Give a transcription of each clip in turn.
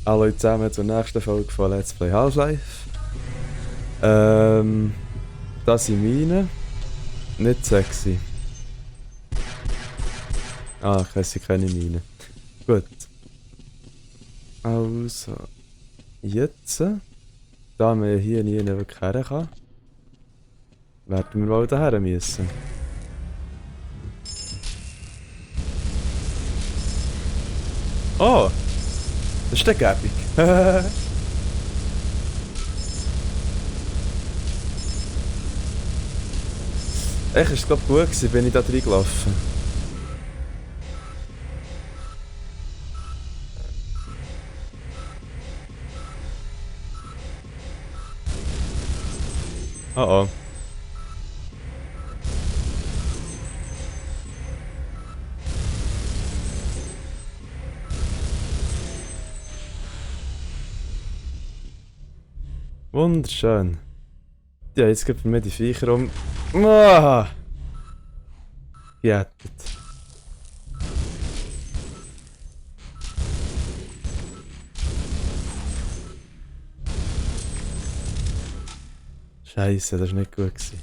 Hallo zusammen zur nächsten Folge von Let's Play Half-Life. Das sind meine. Nicht sexy. Ah, ich sind keine meine. Gut. Also. Jetzt, da wir hier nie wirklich her kann, werden wir wohl daher müssen. Oh! Das ist der Gäbig. Echt, ist es glaube gut gewesen, bin ich da reingelaufen. Oh oh. Wunderschön. Ja, jetzt gibt mir die Viecher um. Ah! Gejettet. Scheiße, das war nicht gut gewesen.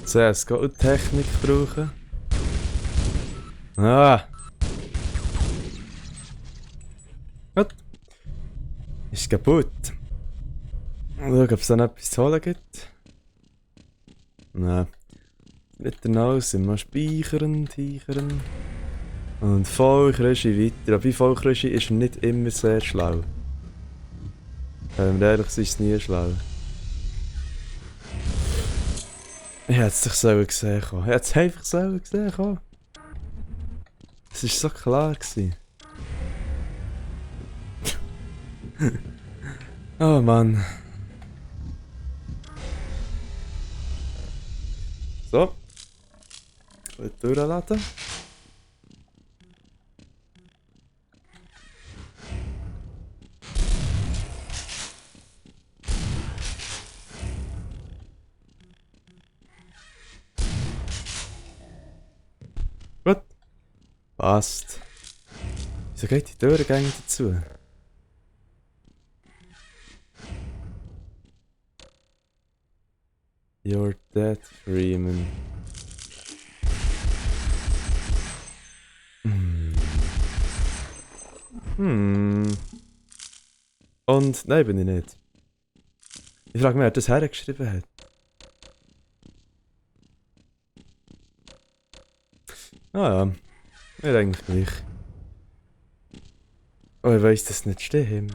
Zuerst Goldtechnik brauchen. Ah! Gut. Ist kaputt. Schau, ob es dann etwas zu holen gibt. Nein. Mit der Nase sind wir speichern. Und Vollkröschi weiter. Aber bei Vollkröschi ist er nicht immer sehr schlau. Ehrlich ist es nie schlau. Ich hätte es doch so gesehen. Ich hätte es einfach so gesehen. Es war so klar gewesen. Oh Mann. So. Gut durchladen. Gut. Passt. Wieso geht die Türgänge dazu? You're dead, Freeman. Und nein, bin ich nicht. Ich frage mich, wer das hergeschrieben hat. Ah ja, mir eigentlich gleich. Oh, ich weiss, dass es nicht stimmt.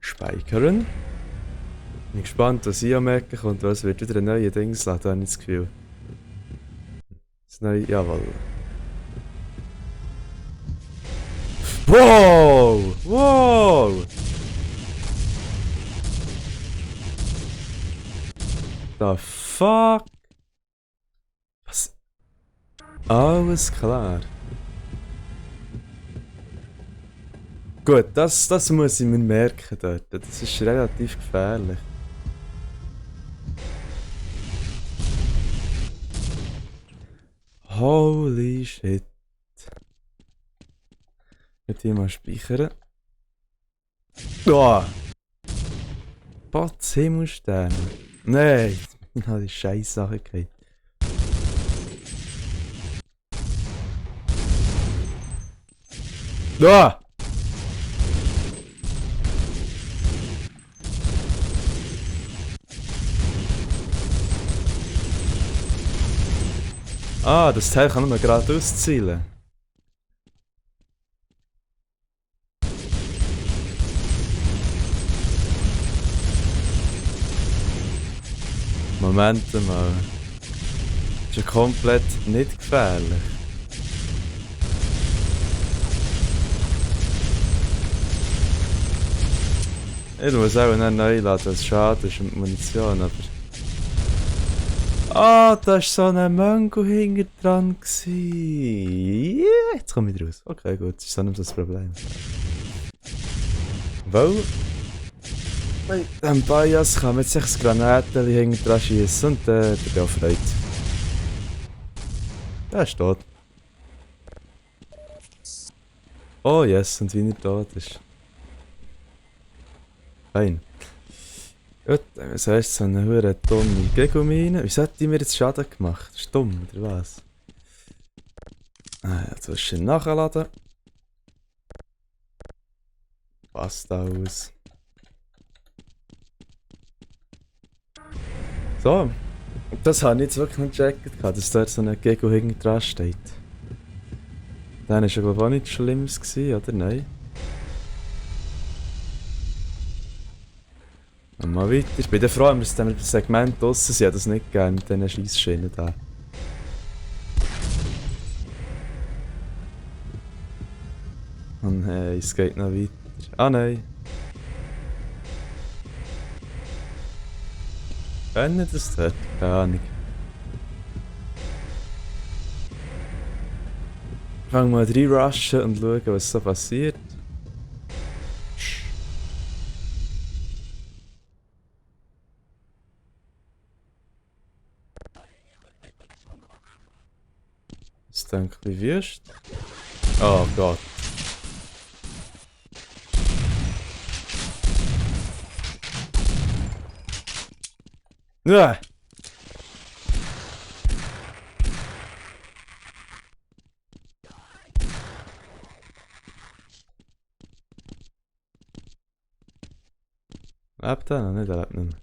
Speichern. Ich bin gespannt, was ich am Ecken kommt, weil es wird wieder ein neues Dings laden, habe ich das Gefühl. Das neue, jawohl. Wow! Wow! The fuck? Was? Alles klar. Gut, das muss ich mir merken dort. Das ist relativ gefährlich. Holy shit. Mit ihm mal speichern. Oh! Potz Himmelstern. Nein, ich habe die scheiß Sache gehabt. Oh! Ah, das Teil kann nur geradeaus zielen. Moment mal. Das ist ja komplett nicht gefährlich. Ich muss auch nicht neu laden, das ist schade, ist mit Munition, aber... Ah, da war so ein Mango hinter dran. Yeah, jetzt komme ich raus. Okay, gut, das ist dann nicht so das Problem. Weil... Mit dem Bias kann man jetzt ein Granatchen hinter dran schießen und der Freude. Der ist tot. Oh yes, und wie er tot ist. Fein. Gut, dann haben wir zuerst so eine hure dumme Gegelmine. Wieso hat die mir jetzt Schaden gemacht? Das ist dumm, oder was? Ah ja, zwischen nachladen. Passt aus. So. Das habe ich jetzt wirklich nicht gecheckt, dass da so ein Gegel hinten dran steht. Dann war ja glaube ich auch nichts Schlimmes gewesen, oder? Nein. Und mal weiter. Ich bin froh, dass wir mit dem Segment draussen sind. Ich hätte das nicht gerne mit diesen Scheissschienen da. Oh nein, es geht noch weiter. Ah nein. Können das dort? Keine Ahnung. Fangen wir mal reinrushen und schauen, was so passiert. Das denke ich, wie wirst. Oh Gott. Ja! Lebt er noch nicht? Er lebt nicht mehr.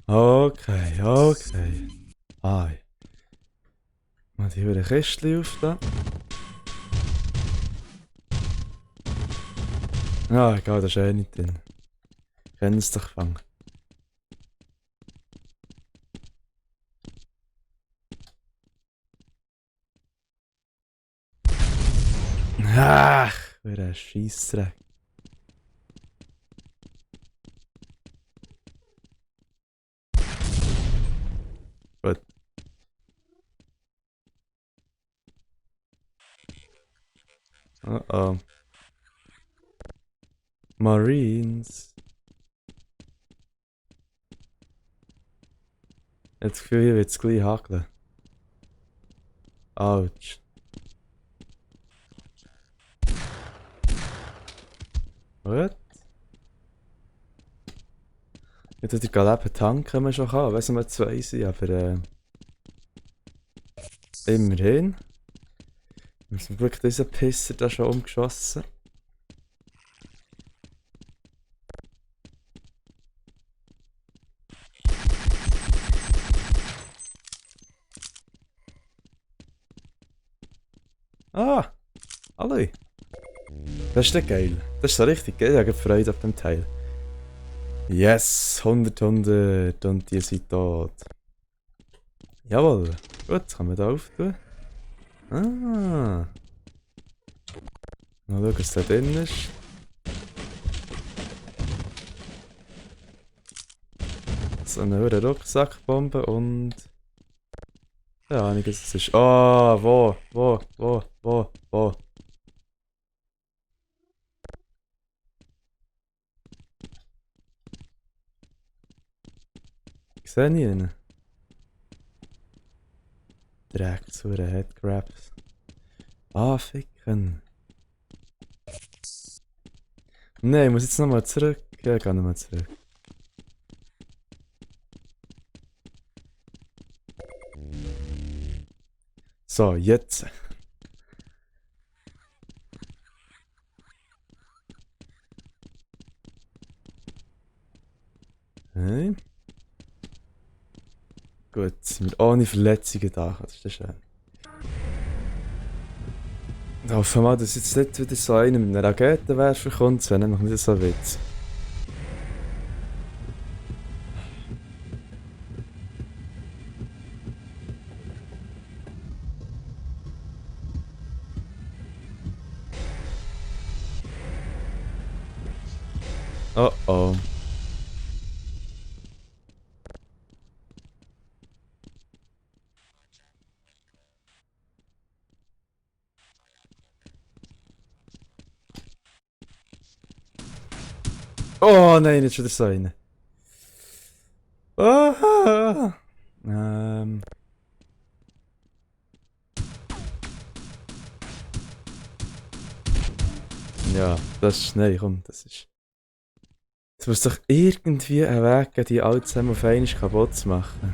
Okay, okay. Hi. Mal die wieder Kistchen auf da. Ah, egal, da ist eh nicht drin. Ich kann es doch fangen. Ach, wieder ein Scheissdreck. Gut. Oh oh. Marines. Ich habe das Gefühl, hier wird es gleich hakeln. Autsch. Gut. Ich würde die Galeben tanken wir schon haben, wenn wir zwei sind, aber immerhin. Wir haben wirklich diesen Pisser da schon umgeschossen. Ah! Hallo! Das ist ja geil. Das ist so richtig geil. Ich habe Freude auf dem Teil. Yes! 100 und die sind tot. Jawohl. Gut, kann man da auftun. Ah! Mal schauen, was da drin ist. So eine hohe Rucksackbombe und... Ja, einiges es ist. Ah, wo? Ich sehe ihn. Direkt zu einer Headcrabs. Ah, ficken. Nein, ich muss jetzt nochmal zurück. Ja, ich gehe nochmal zurück. So, jetzt. Okay. Gut, sind wir ohne Verletzungen da. Das ist schön. Ich hoffe mal, dass jetzt nicht wieder so einer mit einer Raketenwerfer kommt. Das wäre nämlich nicht so witzig. Oh oh. Oh nein, jetzt wieder so einer. Ah, Ja, das ist... Nein, komm, das ist... Es muss doch irgendwie einen Weg geben, die alle zusammen auf einmal kaputt zu machen.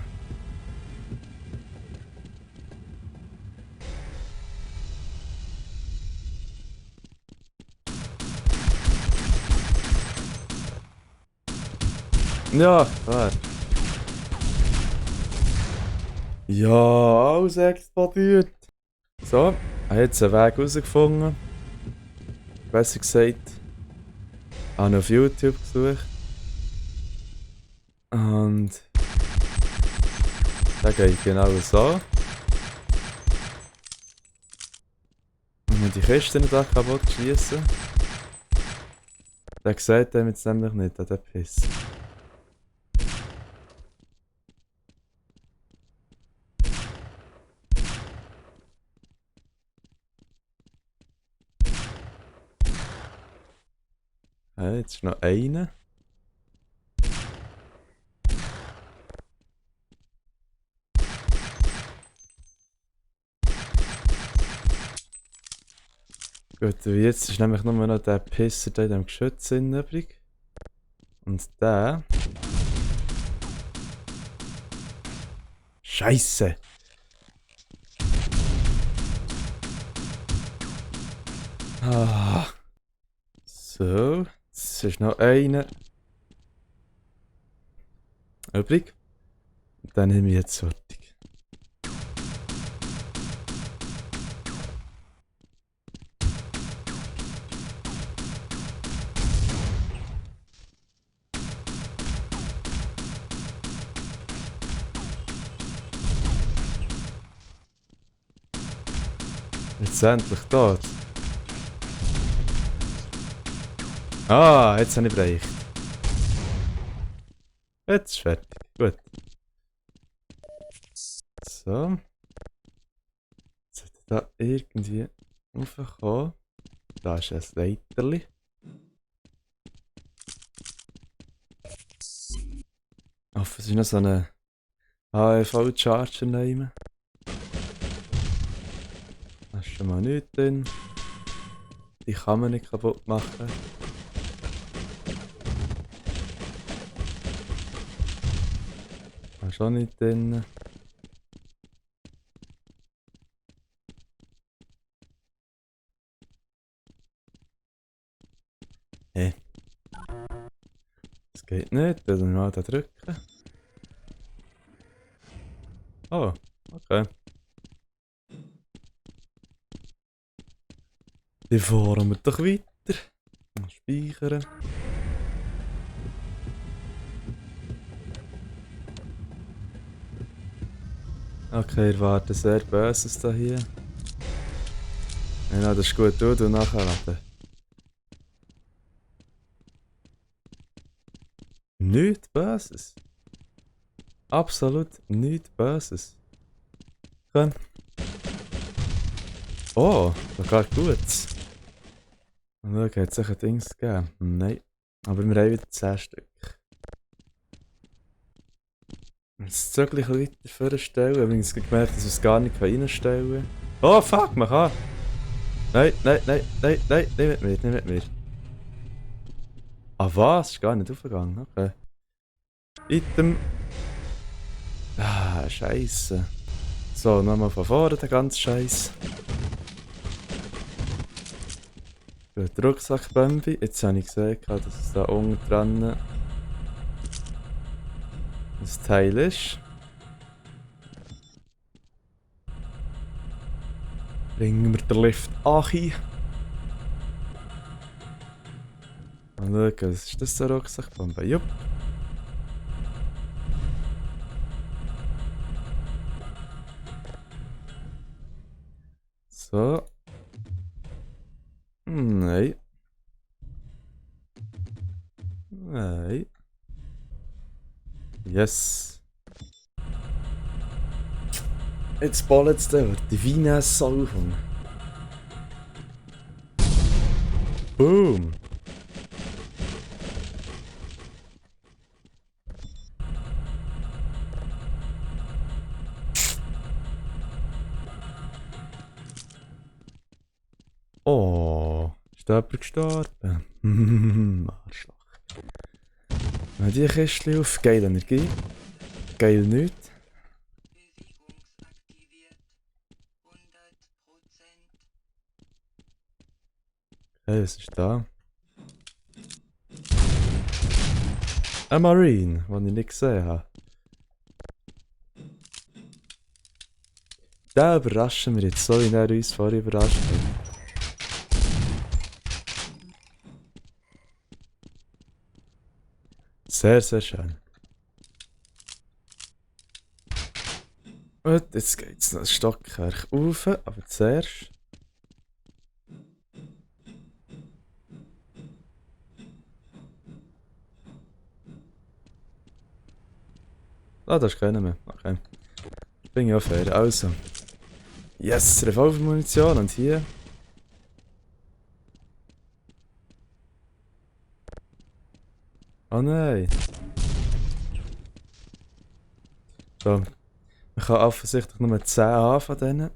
Ja, klar. Ja, alles explodiert. So, ich habe jetzt einen Weg herausgefunden. Besser gesagt, habe ich auf YouTube gesucht. Und der geht genau so. Wenn man die Kiste nicht kaputt schießen. Der sieht dem jetzt nämlich nicht an den Piss. Ja, jetzt ist noch einer. Gut, wie jetzt ist nämlich nur noch der Pisser da in dem Geschütz übrig. Und der... Scheiße! Ah. So, jetzt ist noch einer übrig. Dann nehme ich jetzt fertig. Jetzt endlich tot. Ah, jetzt habe ich bereicht. Jetzt ist fertig. Gut. So. Jetzt sollte da irgendwie raufkommen. Da ist ein Leiterli. Ach, es ist noch so eine AEV-Charger nehmen. Da ist schon mal nichts drin. Die kann man nicht kaputt machen. Da ist auch nicht drin. Hey. Das geht nicht, dann mal da drücken. Oh, okay. Dann fahren wir doch weiter. Speichern. Okay, ihr wartet sehr Böses da hier. Ja, das ist gut, du nachladen. Nichts Böses. Absolut nichts Böses. Komm. Oh, da geht gut. Und schau, hat es sicher Dings gegeben? Nein. Aber wir haben wieder 10 Stück. Das Zögel ein bisschen weiter vorstellen. Übrigens gemerkt, dass wir es gar nicht reinstellen können. Oh fuck, man kann! Nein, nein, nein, nein, nein, nicht mit mir, nicht mit mir. Ah was? Ist gar nicht aufgegangen, okay. Item. Ah, Scheiße. So, nochmal von vorne, der ganze Scheiß. Gut, Rucksackbombe. Jetzt habe ich gesehen, dass es da unten dran ein Teil ist. Bringen wir den Lift an. Und schauen, was ist das, eine Rucksackbombe? Jupp. So. Nein. Nein. Yes. Jetzt ballt es dort. Die Wiener-Salvung. Boom. Oh. ist da jemand gestorben. Arschloch. Mal die Kiste auf. Geil Energie. Geil nichts. Hey, was ist da? Ein Marine, den ich nicht gesehen habe. Den überraschen wir jetzt, so wie er uns vorher überrascht hat. Sehr, sehr schön. Und jetzt geht es noch ein Stockwerk rauf, aber zuerst... Ah, da ist keiner mehr. Okay. Bin ich auch fair. Also. Yes, Revolvermunition und hier. Oh nein. So. Man kann offensichtlich nur 10 haben von denen.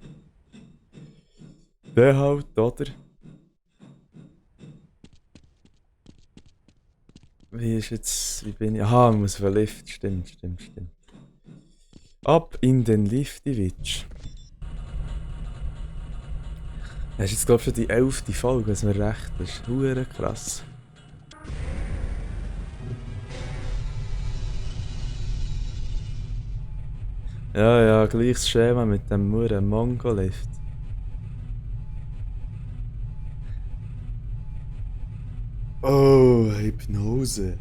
Der halt, oder? Wie ist jetzt... Wie bin ich... Aha, man muss auf den Lift. Stimmt. Ab in den Liftiwitsch. Das ist jetzt glaube ich schon die 11. Folge, was mir recht ist. Hure krass. Ja, gleiches Schema mit dem Muren Mongo-Lift. Oh, Hypnose.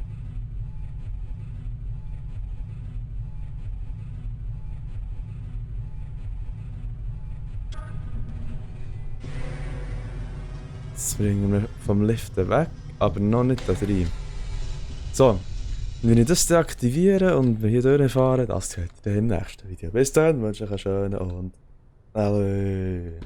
Jetzt bringen wir vom Lift weg, aber noch nicht da rein. So, wenn ich das deaktiviere und wir hier durchfahren, das seht ihr im nächsten Video. Bis dann, wünsche ich euch einen schönen Abend. Hallo.